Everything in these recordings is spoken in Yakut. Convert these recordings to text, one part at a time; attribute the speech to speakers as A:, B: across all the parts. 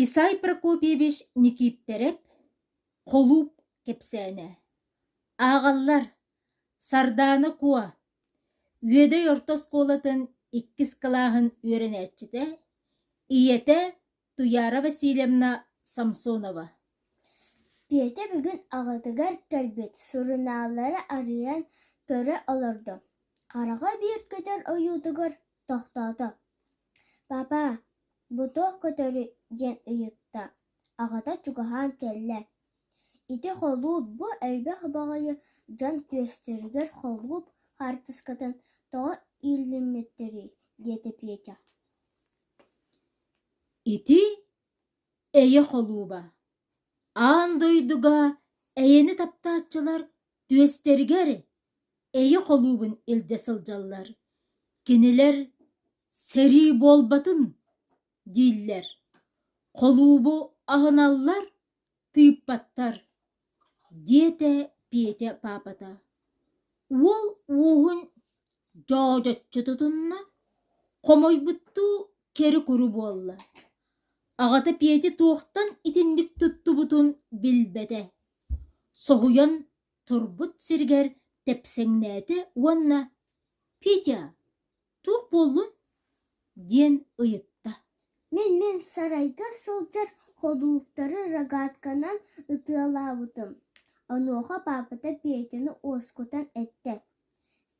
A: Исай Прокопьевич Никииппэрэп «Холууп кэпсээнэ» Ааҕаллар Сардаана Куо Үөдэй орто оскуолатын иккис кылааһын үөрэнээччитэ, ийэтэ Туйаара Васильевна Самсонова
B: Петя бүгүн аҕатыгар кэлбит сурунааллары арыйан көрө олордо. Хараҕа биир көтөр ойуутугар тохтоото: «Папа, бу туох көтөрүй?» диэн ыйытта. Аҕата чугаһаан кэллэ: «Ити холууп бу элбэх баҕайы дьон түөстэригэр холууп хаартыскатын тоҕо иилиммиттэрий?» диэтэ Петя.
A: Ити эйэ холууба. Аан дойдуга эйэни таптааччылар түөстэригэр эйэ холуубун илдьэ сылдьаллар. Кинилэр «Сэрии буолбатын» дииллэр, холуубу аһыналлар, тыыппаттар, диэтэ Петя паапата. Уол уоһун дьоодьоччу тутунна, хомойбуттуу кэри-куру буолла. Аҕата Петя туохтан итинник туттубутун билбэтэ. Соһуйан турбут сиригэр тэпсэҥнээтэ уонна «Петя, туох буоллун?» диэн ыйытта.
B: Мин-мин сарайга сылдьар холууптары рогатканан ытыалаабытым, онуоха паапата Петяны уоскутан эттэ: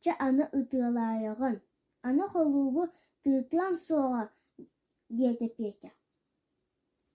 B: «Чэ аны ытыалаайаҕын, аны холуубу тыытыам суоҕа», диэтэ Петя.